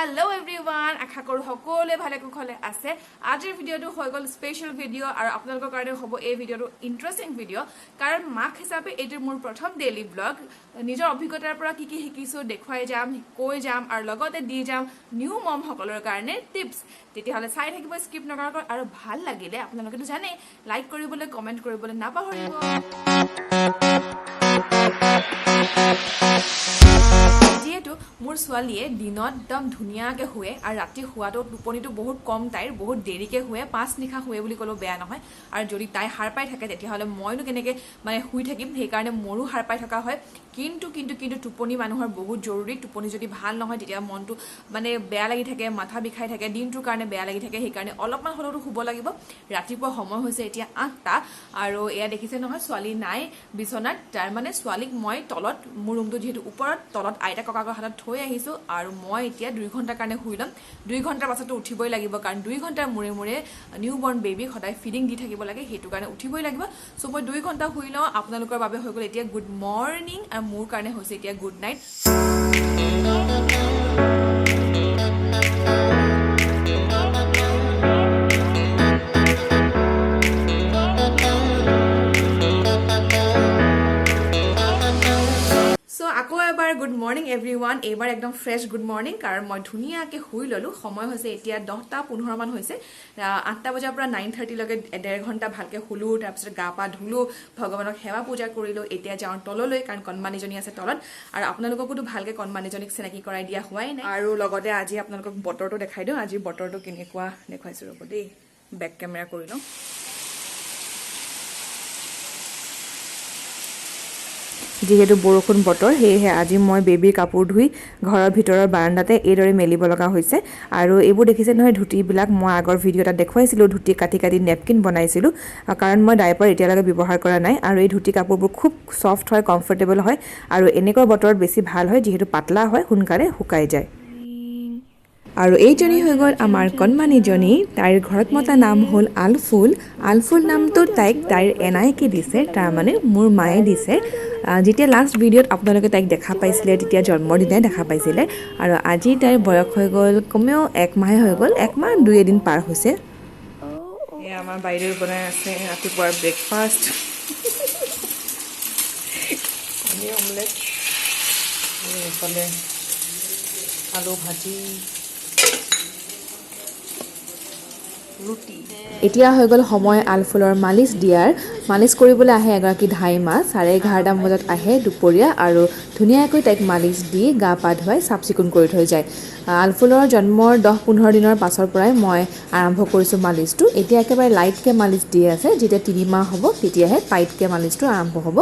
Hello' everyone, আশা কৰোঁ সকলোৱে ভালে কুশলে আছে। আজিৰ ভিডিঅ'টো হৈ গ'ল স্পেচিয়েল ভিডিঅ' আৰু আপোনালোকৰ কাৰণে হ'ব এই ভিডিঅ'টো ইণ্টাৰেষ্টিং ভিডিঅ', কাৰণ মাক হিচাপে এইটো মোৰ প্ৰথম ডেইলি ব্লগ। নিজৰ অভিজ্ঞতাৰ পৰা কি কি শিকিছোঁ দেখুৱাই যাম, কৈ যাম আৰু লগতে দি যাম নিউ মমসকলৰ কাৰণে টিপছ। তেতিয়াহ'লে চাই থাকিব স্কিপ নকৰাকৈ আৰু ভাল লাগিলে আপোনালোকেতো জানেই লাইক কৰিবলৈ, কমেণ্ট কৰিবলৈ নাপাহৰিব। যিহেতু মোৰ ছোৱালীয়ে দিনত একদম ধুনীয়াকৈ শুৱে আৰু ৰাতি শোৱাটো টোপনিটো বহুত কম, তাইৰ বহুত দেৰিকৈ শুৱে, 5 নিশা শুৱে বুলি ক'লেও বেয়া নহয়। আৰু যদি তাই সাৰ পাই থাকে তেতিয়াহ'লে মইনো কেনেকৈ মানে শুই থাকিম, সেইকাৰণে মোৰো সাৰ পাই থকা হয়। কিন্তু কিন্তু কিন্তু টোপনি মানুহৰ বহুত জৰুৰী। টোপনি যদি ভাল নহয় তেতিয়া মনটো মানে বেয়া লাগি থাকে, মাথা বিষাই থাকে, দিনটোৰ কাৰণে বেয়া লাগি থাকে। সেইকাৰণে অলপমান হ'লেওতো শুব লাগিব। ৰাতিপুৱা সময় হৈছে এতিয়া 8টা আৰু এয়া দেখিছে নহয় ছোৱালী নাই বিচনাত। তাৰমানে ছোৱালীক মই তলত, মোৰ ৰুমটো যিহেতু ওপৰত, তলত আইতা ককাকৰ হাতত থৈ আহিছোঁ আৰু মই এতিয়া 2 ঘণ্টাৰ কাৰণে শুই ল'ম। 2 ঘণ্টাৰ পাছতো উঠিবই লাগিব, কাৰণ 2 ঘণ্টাৰ মূৰে মূৰে নিউ বৰ্ণ বেবীক সদায় ফিডিং দি থাকিব লাগে, সেইটো কাৰণে উঠিবই লাগিব। চ' মই 2 ঘণ্টা শুই লওঁ। আপোনালোকৰ বাবে হৈ গ'ল এতিয়া গুড মৰ্ণিং আৰু মোৰ কাৰণে হৈছে এতিয়া গুড নাইট। চ' আকৌ এবাৰ গুড মৰ্ণিং এভৰি ওৱান। এইবাৰ একদম ফ্ৰেছ গুড মৰ্ণিং, কাৰণ মই ধুনীয়াকৈ শুই ল'লোঁ। সময় হৈছে এতিয়া 10টা 15 মান হৈছে। 8টা বজাৰ পৰা 9:30লৈকে 1.5 ঘণ্টা ভালকৈ শুলোঁ, তাৰপিছত গা পা ধুলোঁ, ভগৱানক সেৱা পূজা কৰিলোঁ। এতিয়া যাওঁ তললৈ, কাৰণ কণমানিজনী আছে তলত আৰু আপোনালোককোতো ভালকৈ কণমানিজনীক চিনাকি কৰাই দিয়া হোৱাই নাই। আৰু লগতে আজি আপোনালোকক বতৰটো দেখাই দিওঁ, আজি বতৰটো কেনেকুৱা দেখুৱাইছোঁ, ৰ'ব দেই, বেক কেমেৰা কৰি লওঁ। যিহেতু বৰষুণ বতৰ, সেয়েহে আজি মই বেবীৰ কাপোৰ ধুই ঘৰৰ ভিতৰৰ বাৰাণ্ডাতে এইদৰে মেলিব লগা হৈছে। আৰু এইবোৰ দেখিছে নহয় ধুতিবিলাক, মই আগৰ ভিডিঅ' এটাত দেখুৱাইছিলোঁ, ধুতি কাটি কাটি নেপকিন বনাইছিলোঁ, কাৰণ মই ডাইপাৰ এতিয়ালৈকে ব্যৱহাৰ কৰা নাই। আৰু এই ধুতি কাপোৰবোৰ খুব ছফ্ট হয়, কমফৰ্টেবল হয় আৰু এনেকুৱা বতৰত বেছি ভাল হয়, যিহেতু পাতলা হয়, সোনকালে শুকাই যায়। আৰু এইজনী হৈ গ'ল আমাৰ কণমানিজনী। তাইৰ ঘৰত মতা নাম হ'ল আলফুল। আলফুল নামটো তাইক তাইৰ এনাইকে দিছে, তাৰমানে মোৰ মায়ে দিছে। যেতিয়া লাষ্ট ভিডিঅ'ত আপোনালোকে তাইক দেখা পাইছিলে তেতিয়া জন্মদিনাই দেখা পাইছিলে। আৰু আজি তাইৰ বয়স হৈ গ'ল কমেও 1 মাহে হৈ গ'ল, 1 মাহ 2 এদিন পাৰ হৈছে। এয়া আমাৰ বাইদেউ বনাই আছে ৰাতিপুৱাৰ ব্ৰেকফাষ্ট, কণী অমলেট, এইফালে আলু ভাজি, ৰুটি। এতিয়া হৈ গ'ল সময় আলফুলৰ মালিচ দিয়াৰ। মালিচ কৰিবলৈ আহে এগৰাকী ধাইমা, 11:30 বজাত আহে দুপৰীয়া আৰু ধুনীয়াকৈ তাইক মালিচ দি গা পা ধুৱাই চাফ চিকুণ কৰি থৈ যায়। আলফুলৰ জন্মৰ 10-15 দিনৰ পাছৰ পৰাই মই আৰম্ভ কৰিছোঁ মালিচটো। এতিয়া একেবাৰে লাইটকৈ মালিচ দি আছে, যেতিয়া 3 মাহ হ'ব তেতিয়াহে টাইটকৈ মালিচটো আৰম্ভ হ'ব।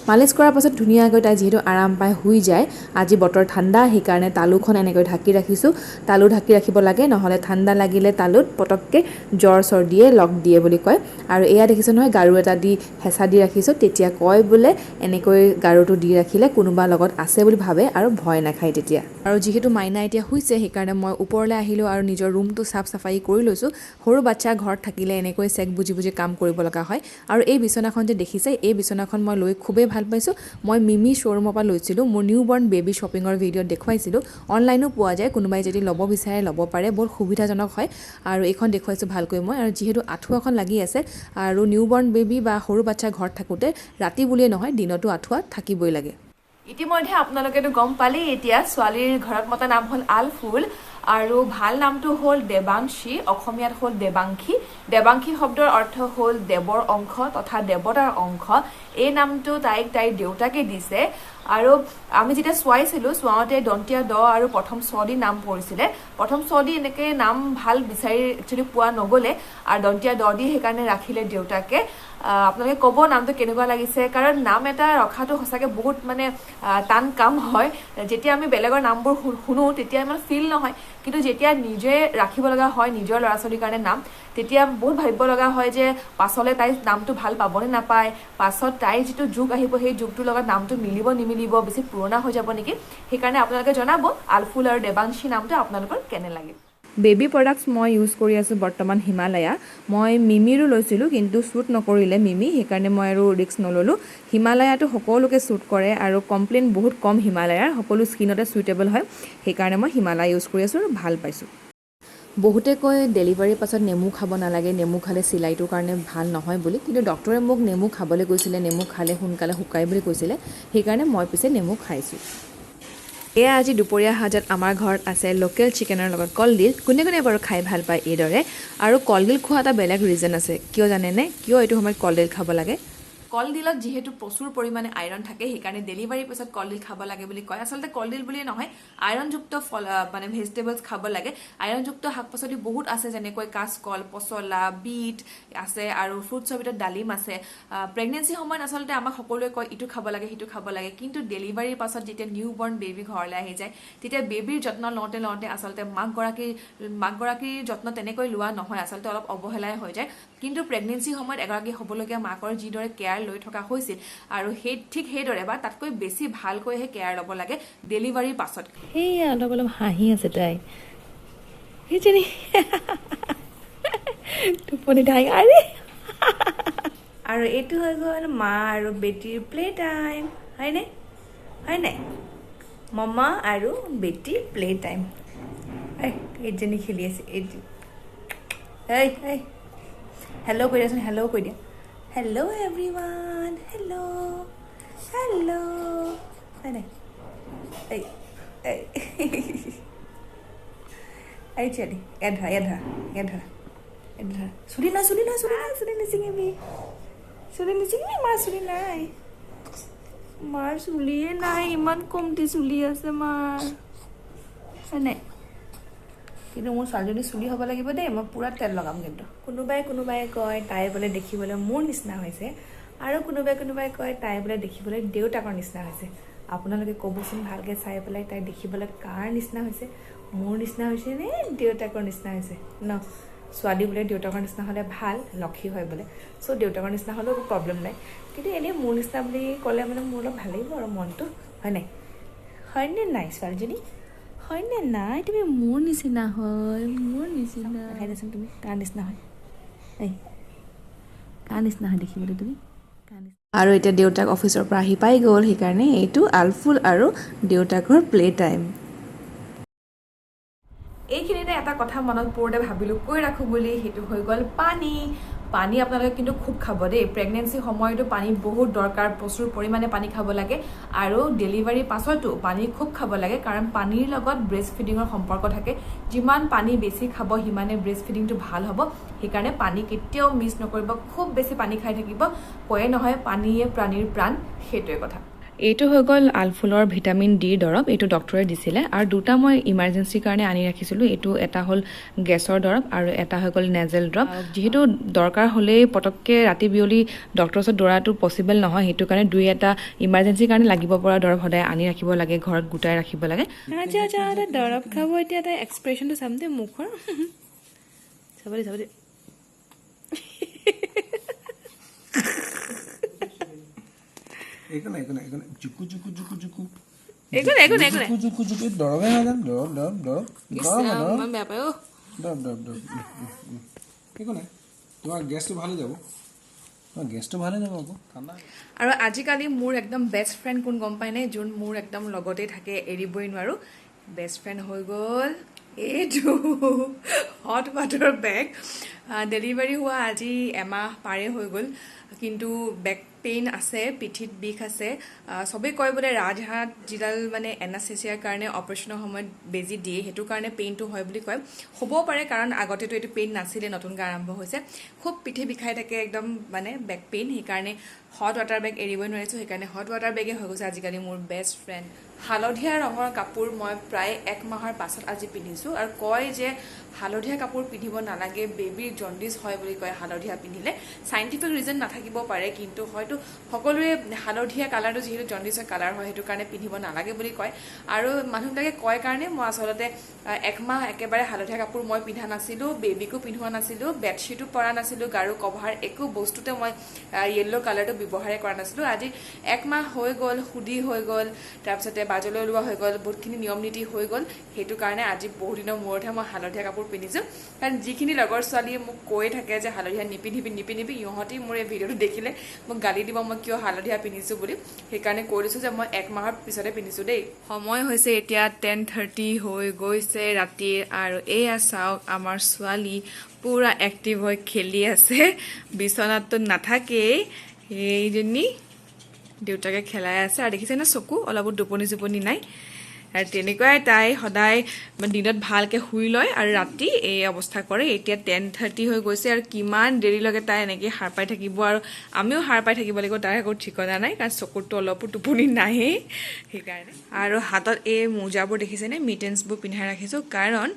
মালিচ কৰাৰ পাছত ধুনীয়াকৈ তাই যিহেতু আৰাম পাই শুই যায়। আজি বতৰ ঠাণ্ডা, সেইকাৰণে তালুখন এনেকৈ ঢাকি ৰাখিছোঁ। তালু ঢাকি ৰাখিব লাগে, নহ'লে ঠাণ্ডা লাগিলে তালুত পটককৈ জ্বৰ চৰ্দিয়ে লগ দিয়ে বুলি কয়। আৰু এয়া দেখিছোঁ নহয় গাৰু এটা দি হেঁচা দি ৰাখিছোঁ, তেতিয়া কয় বোলে এনেকৈ গাৰুটো দি ৰাখিলে কোনোবা লগত আছে বুলি ভাবে আৰু ভয় নাখায় তেতিয়া। আৰু যিহেতু মাইনা এতিয়া শুইছে সেইকাৰণে মই ওপৰলৈ আহিলোঁ আৰু নিজৰ ৰুমটো চাফ চাফাই কৰি লৈছোঁ। সৰু বাচ্ছা ঘৰত থাকিলে এনেকৈ চেক বুজি বুজি কাম কৰিব লগা হয়। আৰু এই বিচনাখন যে দেখিছে, এই বিচনাখন মই লৈ খুবেই ভাল পাইছোঁ। মই মিমি শ্ব'ৰুমৰ পৰা লৈছিলোঁ, মোৰ নিউ বৰ্ণ বেবী শ্বপিঙৰ ভিডিঅ'ত দেখুৱাইছিলোঁ। অনলাইনো পোৱা যায়, কোনোবাই যদি ল'ব বিচাৰে ল'ব পাৰে, বহুত সুবিধাজনক হয়। আৰু এইখন দেখুৱাইছোঁ ভালকৈ মই। আৰু যিহেতু আঁঠুৱাখন লাগি আছে আৰু নিউ বৰ্ণ বেবী বা সৰু বাচ্ছা ঘৰত থাকোঁতে ৰাতি বুলিয়ে নহয় দিনতো আঁঠুৱা থাকিবই লাগে। ইতিমধ্যে আপোনালোকেতো গম পালেই এতিয়া ছোৱালীৰ ঘৰত মতা নাম হ'ল আলফুল আৰু ভাল নামটো হ'ল দেৱাংশী, অসমীয়াত হ'ল দেৱাংশী। দেৱাংশী শব্দৰ অৰ্থ হ'ল দেৱৰ অংশ তথা দেৱতাৰ অংশ। এই নামটো তাইক তাইৰ দেউতাকে দিছে। আৰু আমি যেতিয়া চোৱাইছিলোঁ, চোৱাওঁতে দন্তীয়া দ আৰু প্ৰথম চ দি নাম পৰিছিলে। প্ৰথম চ দি এনেকৈ নাম ভাল বিচাৰি একচুৱেলি পোৱা নগ'লে আৰু দন্তীয়া দ দি সেইকাৰণে ৰাখিলে দেউতাকে। আপোনালোকে ক'ব নামটো কেনেকুৱা লাগিছে, কাৰণ নাম এটা ৰখাটো সঁচাকৈ বহুত মানে টান কাম হয়। যেতিয়া আমি বেলেগৰ নামবোৰ শুনো তেতিয়া ইমান ফিল নহয়, কিন্তু যেতিয়া নিজে ৰাখিব লগা হয় নিজৰ ল'ৰা ছোৱালীৰ কাৰণে নাম, তেতিয়া বহুত ভাবিব লগা হয় যে পাছলৈ তাই নামটো ভাল পাবনে নাপায়, পাছত তাইৰ যিটো যুগ আহিব সেই যুগটোৰ লগত নামটো মিলিব নিমিলিব, বেছি পুৰণা হৈ যাব নেকি। সেইকাৰণে আপোনালোকে জনাব আলফুল আৰু দেৱাংশী নামটো আপোনালোকৰ কেনে লাগিল। বেবী প্ৰডাক্টছ মই ইউজ কৰি আছোঁ বৰ্তমান হিমালয়া। মই মিমিৰো লৈছিলোঁ, কিন্তু শ্বুট নকৰিলে মিমি, সেইকাৰণে মই আৰু ৰিস্ক নল'লোঁ। হিমালয়াটো সকলোকে শ্বুট কৰে আৰু কমপ্লেইন বহুত কম হিমালয়াৰ, সকলো স্কিনতে চুইটেবল হয়। সেইকাৰণে মই হিমালয়া ইউজ কৰি আছোঁ আৰু ভাল পাইছোঁ। বহুতে কয় ডেলিভাৰীৰ পাছত নেমু খাব নালাগে, নেমু খালে চিলাইটোৰ কাৰণে ভাল নহয় বুলি। কিন্তু ডক্টৰে মোক নেমু খাবলৈ কৈছিলে, নেমু খালে সোনকালে শুকাই বুলি কৈছিলে। সেইকাৰণে মই পিছে নেমু খাইছোঁ। এয়া আজি দুপৰীয়া সাজত আমাৰ ঘৰত আছে লোকেল চিকেনৰ লগত কলডিল। কোনে কোনে বাৰু খাই ভাল পায় এইদৰে? আৰু কলডিল খোৱা এটা বেলেগ ৰিজন আছে। কিয় জানেনে? কিয় এইটো সময়ত কলডিল খাব লাগে? কলডিলত যিহেতু প্ৰচুৰ পৰিমাণে আইৰণ থাকে, সেইকাৰণে ডেলিভাৰীৰ পিছত কলডিল খাব লাগে বুলি কয়। আচলতে কলডিল বুলিয়ে নহয়, আইৰণযুক্ত ফল মানে ভেজিটেবলছ খাব লাগে। আইৰণযুক্ত শাক পাচলি বহুত আছে, যেনেকৈ কাচকল, পচলা, বিট আছে আৰু ফ্ৰুটছৰ ভিতৰত ডালিম আছে। প্ৰেগনেঞ্চি সময়ত আচলতে আমাক সকলোৱে কয় ইটো খাব লাগে, সিটো খাব লাগে। কিন্তু ডেলিভাৰীৰ পাছত যেতিয়া নিউ বৰ্ণ বেবী ঘৰলৈ আহি যায়, তেতিয়া বেবীৰ যত্ন লওঁতে লওঁতে আচলতে মাকগৰাকীৰ যত্ন তেনেকৈ লোৱা নহয়, আচলতে অলপ অৱহেলাই হৈ যায়। কিন্তু প্ৰেগনেঞ্চি সময়ত এগৰাকী হ'বলগীয়া মাকৰ যিদৰে কেয়াৰ লৈ থকা হৈছিল আৰু সেই ঠিক সেইদৰে বা তাতকৈ বেছি ভালকৈহে কেয়াৰ ল'ব লাগে ডেলিভাৰীৰ পাছত। সেয়া অলপ অলপ হাঁহি আছে তাই। সেইজনী টোপনিত হাঁহি। আৰে, আৰু এইটো হৈ গ'ল মা আৰু বেটীৰ প্লে টাইম, হয়নে? হয় নাই? মমা আৰু বেটীৰ প্লে টাইম। এই এইজনী খেলি আছে। এইজনী, এই এই, হেল্ল' কৈ দিয়াচোন। হেল্ল' কৈ দিয়া। Hello everyone, hello, hello. হয় নাই? এই এই এই, ছোৱালী, ইয়াত ধৰা, ইয়াত ধৰা, ইয়াত ধৰা, ইয়াত ধৰা। চুলি নাই, চুলি নাই, চুলি নাই, চুলি নিচিঙিবি, চুলি নিচিঙিবি। মাৰ চুলি নাই, মাৰ চুলিয়ে নাই, ইমান কমটি চুলি আছে মাৰ, হয় নাই? কিন্তু মোৰ ছোৱালীজনী চুলি হ'ব লাগিব দেই, মই পূৰা তেল লগাম। কিন্তু কোনোবাই কোনোবাই কয় তাই বোলে দেখিবলৈ মোৰ নিচিনা হৈছে আৰু কোনোবাই কোনোবাই কয় তাই বোলে দেখিবলৈ দেউতাকৰ নিচিনা হৈছে। আপোনালোকে ক'বচোন ভালকৈ চাই পেলাই, তাই দেখিবলৈ কাৰ নিচিনা হৈছে? মোৰ নিচিনা হৈছে নে দেউতাকৰ নিচিনা হৈছে? ন ছোৱালী বোলে দেউতাকৰ নিচিনা হ'লে ভাল, লক্ষী হয় বোলে। চ' দেউতাকৰ নিচিনা হ'লেও একো প্ৰব্লেম নাই, কিন্তু এনেই মোৰ নিচিনা বুলি ক'লে মানে মোৰ অলপ ভাল লাগিব আৰু মনটো, হয় নাই? হয়নে নাই ছোৱালীজনী? হয়নে নাই? তুমি মোৰ নিচিনা হয়, মোৰ নিচিনা। দেখাই দিয়াচোন তুমি কাৰ নিচিনা হয়। এই কাৰ নিচিনা হয় দেখিবলৈ তুমি? কাৰ নিচিনা? আৰু এতিয়া দেউতাক অফিচৰ পৰা আহি পাই গ'ল, সেইকাৰণে এইটো আলফুল আৰু দেউতাকৰ প্লে টাইম। এইখিনিতে এটা কথা মনত পৰোঁতে ভাবিলোঁ কৈ ৰাখোঁ বুলি, সেইটো হৈ গ'ল পানী। পানী আপোনালোকে কিন্তু খুব খাব দেই। প্ৰেগনেঞ্চি সময়তো পানী বহুত দৰকাৰ, প্ৰচুৰ পৰিমাণে পানী খাব লাগে আৰু ডেলিভাৰীৰ পাছতো পানী খুব খাব লাগে, কাৰণ পানীৰ লগত ব্ৰেষ্ট ফিডিঙৰ সম্পৰ্ক থাকে। যিমান পানী বেছি খাব, সিমানে ব্ৰেষ্ট ফিডিংটো ভাল হ'ব। সেইকাৰণে পানী কেতিয়াও মিছ নকৰিব, খুব বেছি পানী খাই থাকিব। কয়ে নহয়, পানীয়ে প্ৰাণীৰ প্ৰাণ, সেইটোৱে কথা। এইটো হৈ গ'ল আলফুলৰ ভিটামিন ডিৰ দৰৱ। এইটো ডক্টৰে দিছিলে আৰু দুটা মই ইমাৰ্জেঞ্চিৰ কাৰণে আনি ৰাখিছিলোঁ। এইটো এটা হ'ল গেছৰ দৰৱ আৰু এটা হৈ গ'ল নেজেল ড্ৰপ। যিহেতু দৰকাৰ হ'লেই পটককৈ ৰাতি বিয়লি ডক্টৰৰ ওচৰত দৌৰাটো পচিবল নহয়, সেইটো কাৰণে দুই এটা ইমাৰ্জেঞ্চিৰ কাৰণে লাগিব পৰা দৰৱ সদায় আনি ৰাখিব লাগে, ঘৰত গোটাই ৰাখিব লাগে। আচ্ছা আচ্ছা, তাই দৰৱ খাব এতিয়া। তাই এক্সপ্ৰেশ্যনটো চাম দেই মুখৰ। চাব দেই, চাব দেই। একো নাই, একো নাই, একো নাই। জুকু জুকু জুকু জুকু। একো নাই, একো নাই, একো নাই। জুকু জুকু জুকু। এই দৰৱে হয় জানো? দৰৱ, দৰৱ, দৰৱ, দৰৱ হয়, দৰৱ। ইমান বেয়া পায় অ'। দৰৱ, দৰৱ, দৰৱ। একো নাই, তোমাৰ গেছটো ভাল হৈ যাব, তোমাৰ গেছটো ভাল হৈ যাব আকৌ ঠাণ্ডা। আৰু আজিকালি মোৰ একদম বেষ্ট ফ্ৰেণ্ড কোন গম পায়নে? যোন মোৰ একদম লগতেই থাকে, এৰিবই নোৱাৰোঁ, বেষ্ট ফ্ৰেণ্ড হৈ গ'ল এইটো হট ৱাটাৰ বেগ। ডেলিভাৰী হোৱা আজি এমাহ পাৰে হৈ গ'ল, কিন্তু বেক পেইন আছে, পিঠিত বিষ আছে। চবেই কয় বোলে ৰাজহাড়ত যিডাল মানে এনাস্থেচিয়াৰ কাৰণে অপাৰেশ্যনৰ সময়ত বেজী দিয়ে, সেইটো কাৰণে পেইনটো হয় বুলি কয়। হ'বও পাৰে, কাৰণ আগতেতো এইটো পেইন নাছিলে, নতুনকৈ আৰম্ভ হৈছে। খুব পিঠি বিষাই থাকে একদম, মানে বেক পেইন। সেইকাৰণে হট ৱাটাৰ বেগ এৰিবই নোৱাৰিছোঁ। সেইকাৰণে হট ৱাটাৰ বেগে হৈ গৈছে আজিকালি মোৰ বেষ্ট ফ্ৰেণ্ড। হালধীয়া ৰঙৰ কাপোৰ মই প্ৰায় এক মাহৰ পাছত আজি পিন্ধিছোঁ। আৰু কয় যে হালধীয়া কাপোৰ পিন্ধিব নালাগে, বেবীৰ জণ্ডিছ হয় বুলি কয় হালধীয়া পিন্ধিলে। চাইণ্টিফিক ৰিজন নাথাকিব পাৰে, কিন্তু হয়তো সকলোৱে হালধীয়া কালাৰটো যিহেতু জণ্ডিছৰ কালাৰ হয়, সেইটো কাৰণে পিন্ধিব নালাগে বুলি কয়। আৰু মানুহবিলাকে কয় কাৰণে মই আচলতে একমাহ একেবাৰে হালধীয়া কাপোৰ মই পিন্ধা নাছিলোঁ, বেবীকো পিন্ধোৱা নাছিলোঁ, বেডশ্বীটো পৰা নাছিলোঁ, গাৰু কভাৰ একো বস্তুতে মই য়েল্ল' কালাৰটো ব্যৱহাৰে কৰা নাছিলোঁ। আজি একমাহ হৈ গ'ল, শুদ্ধি হৈ গ'ল, তাৰপিছতে বাজলৈ ওলোৱা হৈ গ'ল, বহুতখিনি নিয়ম নীতি হৈ গ'ল। সেইটো কাৰণে আজি বহুদিনৰ মূৰতহে মই হালধীয়া কাপোৰ পিন্ধিছোঁ। কাৰণ যিখিনি লগৰ ছোৱালীয়ে মোক কৈয়ে থাকে যে হালধীয়া নিপিন্ধিবি নিপিন্ধিবি, ইহঁতি মোৰ এই ভিডিঅ'টো দেখিলে মোক গালি দিব মই কিয় হালধীয়া পিন্ধিছোঁ বুলি। সেইকাৰণে কৈ দিছোঁ যে মই এক মাহৰ পিছতে পিন্ধিছোঁ দেই। সময় হৈছে এতিয়া 10:30 হৈ গৈছে ৰাতিৰ। আৰু এয়া চাওক, আমাৰ ছোৱালী পূৰা এক্টিভ হৈ খেলি আছে, বিচনাততো নাথাকেই। সেইজনী দেউতাকে খেলাই আছে। আৰু দেখিছে নে, চকু অলপো টোপনি চোপনি নাই। আৰু তেনেকুৱাই তাই সদায় মানে দিনত ভালকৈ শুই লয় আৰু ৰাতি এই অৱস্থা কৰে। এতিয়া 10:30 হৈ গৈছে আৰু কিমান দেৰিলৈকে তাই এনেকৈ সাৰ পাই থাকিব আৰু আমিও সাৰ পাই থাকিব লাগিব, তাৰ একো ঠিকনা নাই। কাৰণ চকুতটো অলপো টোপনি নাহেই সেইকাৰণে। আৰু হাতত এই মোজাবোৰ দেখিছেনে, মিটেন্সবোৰ পিন্ধাই ৰাখিছোঁ, কাৰণ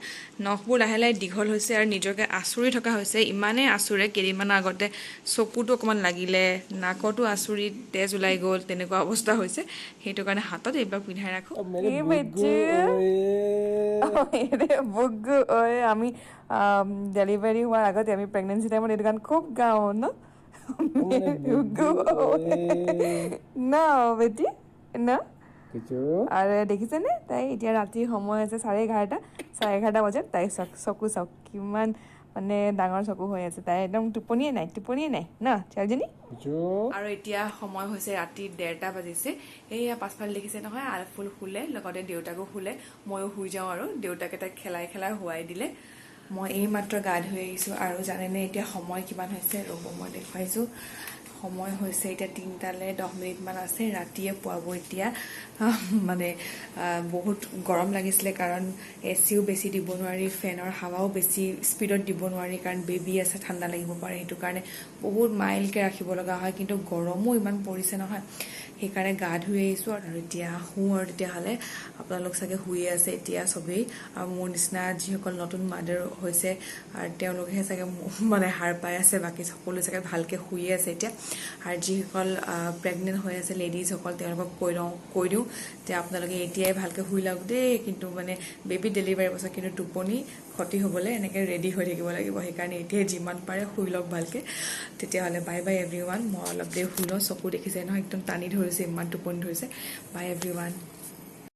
নখবোৰ লাহে লাহে দীঘল হৈছে আৰু নিজকে আঁচুৰি থকা হৈছে। ইমানেই আঁচোৰে, কেইদিনমানৰ আগতে চকুটো অকণমান লাগিলে, নাকতো আঁচুৰি তেজ ওলাই গ'ল, তেনেকুৱা অৱস্থা হৈছে। সেইটো কাৰণে হাতত এইবিলাক পিন্ধাই ৰাখোঁ। বুগু ঐ, আমি ডেলিভাৰী হোৱাৰ আগতে, আমি প্ৰেগনেঞ্চি টাইমত এইটো গান খুব গাওঁ ন, বুগু ন বেটি ন? আৰু দেখিছেনে তাই এতিয়া ৰাতিৰ সময় হৈছে 11:30, 11:30 বজাত তাই চকু চাওক, কিমান মানে ডাঙৰ চকু হৈ আছে। তাই একদম টোপনিয়ে নাই, টোপনিয়ে নাই ন ছোৱালীজনী? আৰু এতিয়া সময় হৈছে ৰাতি 1:30 বাজিছে। এইয়া পাছফালে দেখিছে নহয়, আলফুল শুলে, লগতে দেউতাকো শুলে, ময়ো শুই যাওঁ। আৰু দেউতাকে তাইক খেলাই খেলাই শুৱাই দিলে। মই এইমাত্ৰ গা ধুই আহিছোঁ। আৰু জানেনে এতিয়া সময় কিমান হৈছে? ৰ'ব, মই দেখুৱাইছোঁ। সময় হৈছে এতিয়া 2:50 মিনিটমান আছে, ৰাতিয়ে পুৱাব এতিয়া। মানে বহুত গৰম লাগিছিলে, কাৰণ এ চিও বেছি দিব নোৱাৰি, ফেনৰ হাৱাও বেছি স্পীডত দিব নোৱাৰি, কাৰণ বেবী আছে, ঠাণ্ডা লাগিব পাৰে। সেইটো কাৰণে বহুত মাইল্ডকৈ ৰাখিব লগা হয়। কিন্তু গৰমো ইমান পৰিছে নহয়, সেইকাৰণে গা ধুই আহিছোঁ আৰু এতিয়া শুওঁ। আৰু তেতিয়াহ'লে আপোনালোক চাগে শুয়ে আছে এতিয়া চবেই। আৰু মোৰ নিচিনা যিসকল নতুন মাদাৰ হৈছে আৰু তেওঁলোকেহে চাগে মানে সাৰ পাই আছে, বাকী সকলো চাগে ভালকৈ শুয়ে আছে এতিয়া। আৰু যিসকল প্ৰেগনেণ্ট হৈ আছে লেডিজসকল, তেওঁলোকক কৈ দিওঁ যে আপোনালোকে এতিয়াই ভালকৈ শুই লওক দেই, কিন্তু মানে বেবী ডেলিভাৰীৰ পাছত কিন্তু টোপনি ক্ষতি হ'বলৈ এনেকৈ ৰেডি হৈ থাকিব লাগিব। সেইকাৰণে এতিয়াই যিমান পাৰে শুই লওক ভালকৈ। তেতিয়াহ'লে বাই বাই এভৰি ওৱান। মই অলপ দেৰি শুই লওঁ। চকু দেখিছে নহয়, একদম টানি ধৰিছে, ইমান টোপনি ধৰিছে। By every one.